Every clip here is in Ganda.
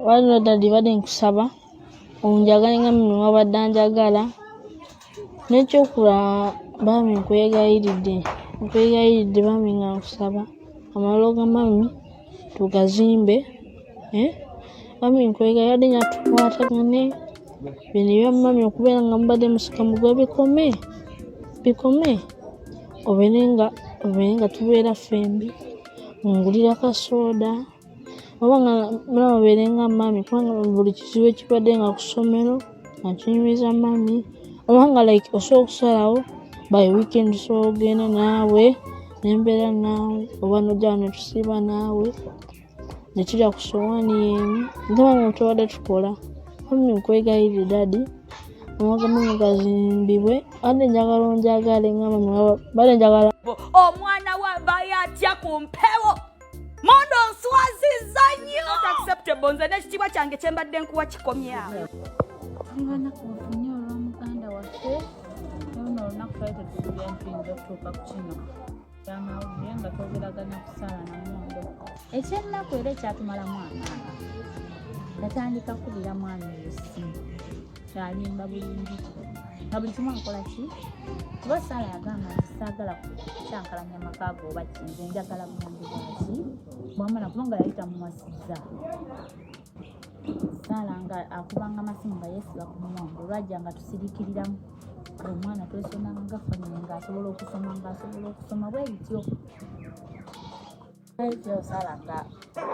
Waliwo daddy, badde nkusaba onjagale nga mummy wabadde anjagala. N'ekyokulala bambi, nkwegayiridde, nkwegayiridde bambi, nga nkusaba amalalo ga mummy tugazimbe, eh? Bambi nkwegayiridde nga tukwatagane. Bino ebya mummy okubeera nga mubadde musika mugwa, bikome, bikome, obeere nga tubeera ffembi, ngulira kasooda oba nga mulaba obeere nga mummy, kubanga buli kizibu ekibadde nga ku ssomero nga kinyumiza mummy, oba nga like osobola okusalawo by weekend osobola okugenda naawe nembeera naawe, oba nojja wano netusiiba naawe netulya ku sowaani y'emu nga mummy tubadde tukola. Mummy nkwegayiridde daddy, amaka ga mummy gazimbibwe. Badde njagala onjagale nga mummy badde njagala. Omwana wavayo atya ku mpewo? Mondo, nswaziza nnyo. Not acceptable. Nze n'ekitiibwa kyange kye mbadde nkuwa kikomyawo. Tuli banaku nnyo olw'omuganda waffe. Luno olunaku twali tetusuubira nti tuyinza okutuuka ku kino kyamawulire nga twogeraganya ku Saala Namondo. Ekyennaku era ekyatumalamu amaanyi, yatandika kubira mwami oyo ssimu kyalimba bulungi nga buli kimu akola ki, kuba Saala yagamba nti saagala kukyankalanya maka ge oba ki, nze njagala buyambi bwaki bwamala, kubanga yali tamuwasizza. Saala nga akubanga masimu nga yeesiba ku muwongo, olwajja nga tusirikiriramu omwana, twesonanga nga famire, ng'asobola okusoma, ng'asobola okusoma bwe bityo. Saala nga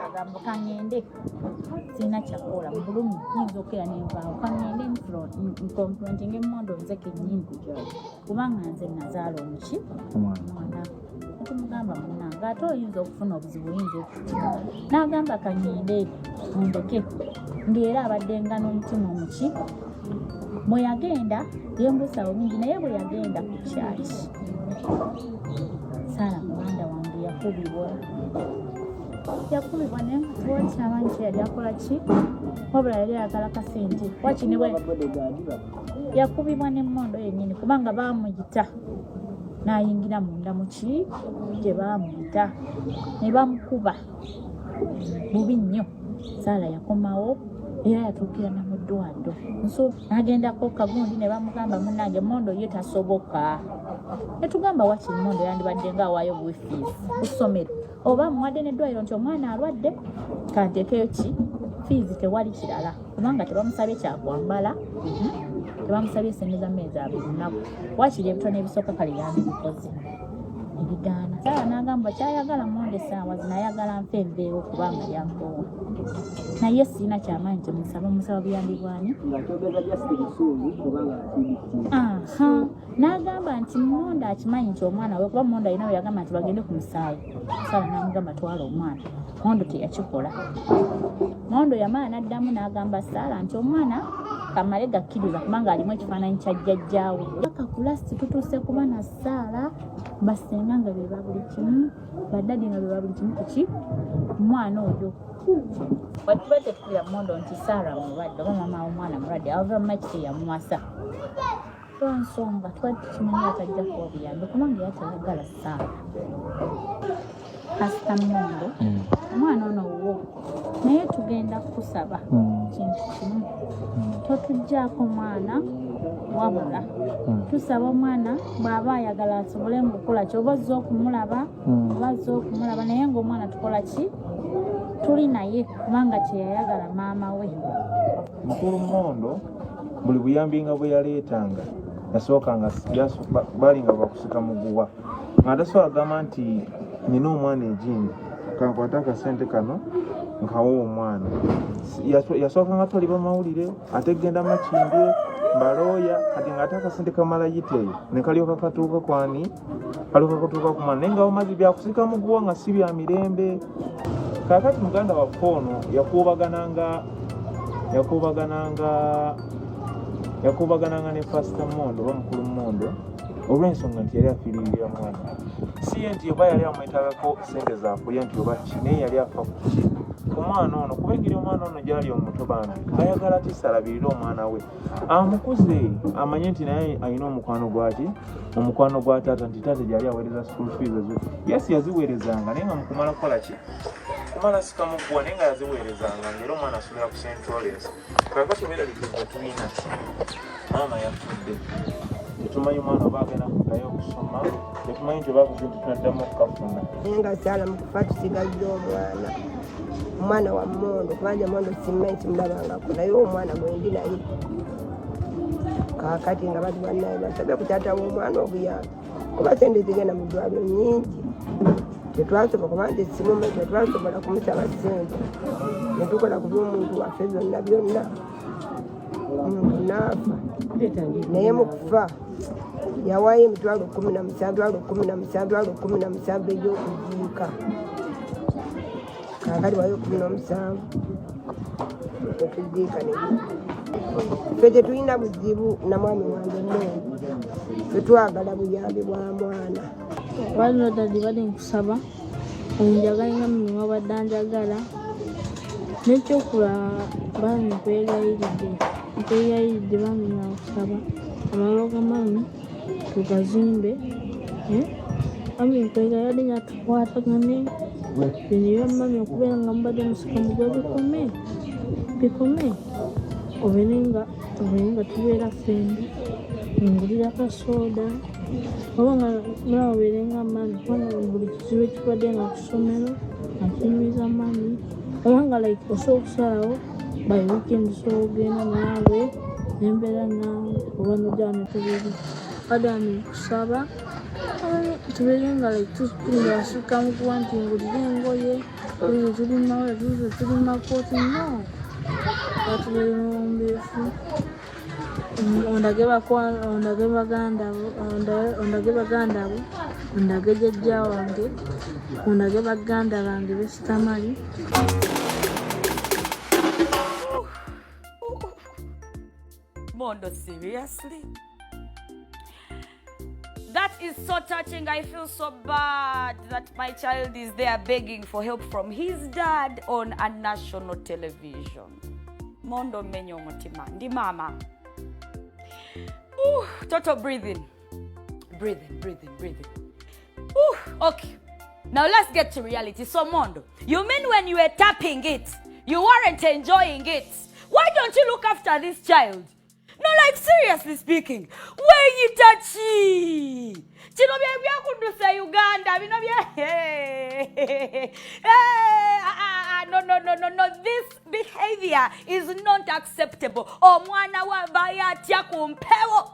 agamba, "Kaŋŋende, sirina kyakukola mu bulumi, nyinza okukeera nenvaawo, kaŋŋende nconfrontinga emmondo nze kennyini, kubanga nze nazaala omuki omwana." Tumugamba, "Munange, ate oyinza okufuna obuzibu, oyinza okukutika." N'agamba, "Kaŋŋende mundeke," ng'era abadde nga n'omutima omuki. Bwe yagenda yembuusa bulungi, naye bwe yagenda ku kyaki, Saala muganda wange yakubibwa, yakubibwa, naye nga tewali kyamanyi kye yali akola ki, wabula yali ayagala kasente waki ne bwe yakubibwa n'emmondo yennyini, kubanga baamuyita n'ayingira munda muki gye baamuyita ne bamukuba bubi nnyo. Saala yakomawo era yatuukira na mu ddwaliro nso n'agendako kagundi ne bamugamba, "Munnange, mondo ye tasoboka." Ne tugamba, wakiri mondo yandibadde nga awaayo buwi fees ku ssomero, oba muwadde n'eddwaliro nti omwana alwadde, kanteekeyo ki fees, tewali kirala, kubanga tebamusabye kyakwambala, Tebamusabye sente za mmere za buli lunaku, wakiri ebitono ebisooka kale yandibikoze ebigaana. Saala n'agamba kyayagala monde essaawa zino ayagala nfe nveewo, kubanga yankoowa, naye sirina kyamaanyi kyemusaba, musaba buyambi bwani. Ng'akyogeza just busungu kubanga akidikira. Aha, n'agamba nti Mondo akimanyi nti omwana we, kuba Mondo alina we yagamba nti bagende ku musaayi. Saala n'amugamba, "Twala omwana." Mondo teyakikola. Mondo yamala n'addamu n'agamba Saala nti omwana kamale gakkiriza, kubanga alimu ekifaananyi kya jjajjaawe. Paka ku last tutuuse kuba na Saala, basenga nga be ba buli kimu, badaddy nga be ba buli kimu kuki omwana oyo. Watuba tetukubira Mondo nti Saara mulwadde oba mama w'omwana mulwadde, ava maki teyamuwasa lwansonga twali tukimanyi atajja kuwa buyambi, kubanga era tayagala Saara. Pasita Mondo, omwana ono wuwo, naye tugenda kukusaba kintu kimu: totuggyako mwana, wabula tusaba omwana bw'aba ayagala asobole ngaokukola ki, oba ozze okumulaba, oba azze okumulaba, naye ng'omwana tukola ki, tuli naye, kubanga kyeyayagala maama we. Mukulu Mondo buli buyambi nga bwe yaleetanga, yasookanga balinga bakusika muguwa, nga tasobola kugamba nti nina omwana egindi, kankwate akasente kano nkawa omwana. Yasookanga twali bamawulire, ate genda Makindye balooya, kati ngaate akasente kamala yita eyo ne kalyoka katuuka kwani, kalyoka katuuka ku mwana, naye nga bamaze byakusika muguwa nga si bya mirembe. Kaakati muganda waffe ono yakuubagananga ne Pasita Mondo oba Mukulu Mondo olw'ensonga nti yali afiiririra mwana, si ye nti oba yali amwetagako sente zakulya nti oba ki, naye yali afa ku ki, ku mwana ono, kuba engeri omwana ono gyali omuto bambi ayagala tisa alabirire omwana we amukuze, amanye nti naye alina omukwano gwaki, omukwano gwa taata, nti taata gyali aweereza school fees ezo. Yes, yaziweerezanga, naye nga mukumala kukola ki. Kumala sikamuguwa, naye nga yaziweerezanga, ngaera omwana asomera ku St Lawrence. Kakati obeeraliikirivu tulina, maama yafudde, tetumanyi omwana oba agenda kuddayo okusoma, tetumanyi nti oba kuzinti tunaddamu okukafuna. Naye nga saala mu kufa tusigazza omwana, omwana wa Mondo, kubanja Mondo simanyi, simulabangako, naye omwana gwendi naye kakati nga bati bannaye basabye ku taata w'omwana obuyambi, kuba sente zigenda mu ddwaliro nyingi, tetwasobola, kuba nti simumanyi, tetwasobola kumusaba sente, netukola ku by'omuntu waffe byonna byonna, omuntu naafa. Naye mu kufa yawaayo 170,000, 17,000, 17,000 egy'okuziika. Kakati wayo 17 netuziika. Naye ffe tetulina buzibu na mwami wange Mondo, ffe twagala buyambi bwa mwana. Waliwo daddy, bali nkusaba onjagale nga mwe wabadde anjagala. N'ekyokulala, bambi nkwegayiridde, nkwegayiridde bambi, nga nkusaba amalwa ga mummy tugazimbe, eh? Bambi nkwegayiridde nga tukwatagane. Bino ebya mummy okubeera nga mubadde musika mugwe bikome, bikome, obeere nga tubeera ffembi, ngulira kasooda oba nga mulaba obeere nga mummy, kubanga buli kizibu ekibadde nga ku ssomero akinyumiza mummy, oba nga like osobola okusalawo by weekend osobola okugenda naawe nembeera naawe, oba nojja netubeera. Badami nkusaba tubeere nga like tugasukka mu kuba nti ngulire engoye, tuze tuli mawaya, tuze tuli makooti, no batubeere muwombeefu, ondage baganda bo, ondage baganda bo, ondage jjajja wange, ondage baganda bange besitamali. Mondo, seriously? That is so touching. I feel so bad that my child is there begging for help from his dad on a national television. Mondo menyo omutima. Ndi mama. Ooh, total breathing. Breathing, breathing, breathing. Ooh, okay. Now let's get to reality. So Mondo, you mean when you were tapping it, you weren't enjoying it? Why don't you look after this child? No, like seriously speaking, weeyita ki? Kino bye byakuddusa Uganda, bino bye. Hey, ah, ah, ah, no, no, no, no, no. This behavior is not acceptable. Omwana wavayo atya ku mpewo?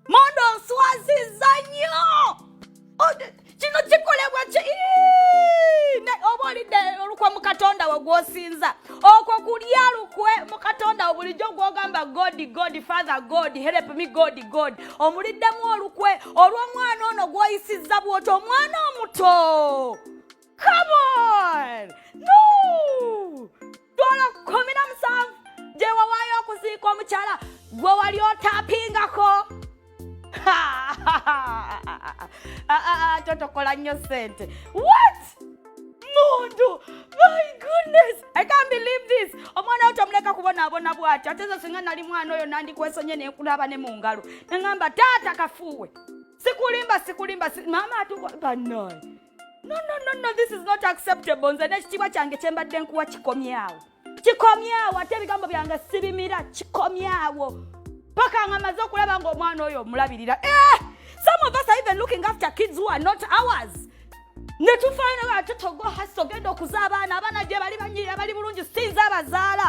Mondo nswazizza nnyo. Oh, kino kikolebwa ki? Ii, oba olidde olukwe mu Katonda we gw'osinza, okwo kulya lukwe mu Katonda we bulijjo gw'ogamba God, God Father, God help me, God, God, omuliddemu olukwe olw'omwana ono gw'oyisizza bw'otyo, omwana omuto. Come on, no twala 17 gye wawaayo okuziika omukyala gwe wali otapingako. Totokola nnyo sente. What, Mondo? My goodness, I can't believe this. Omwana wo tomuleka kubonaabona bw'atyo. Ate ze singa nali mwana oyo, nandikwesonye nenkulaba ne mu ngalo neŋŋamba taata kafuuwe. Sikulimba, sikulimba, maama atuko bannaye. No, no, no, no, this is not acceptable. Nze n'ekitiibwa kyange kye mbadde nkuwa kikomyawo, kikomyawo. Ate ebigambo byange sibimira, kikomyawo paka nga maze okulaba ng'omwana oyo omulabirira. Eh! Some of us are even looking after kids who are not ours, ne tufaanana ate togo hasi ogenda okuza abaana, abaana gye bali banyirira, bali bulungi, sinza abazaala.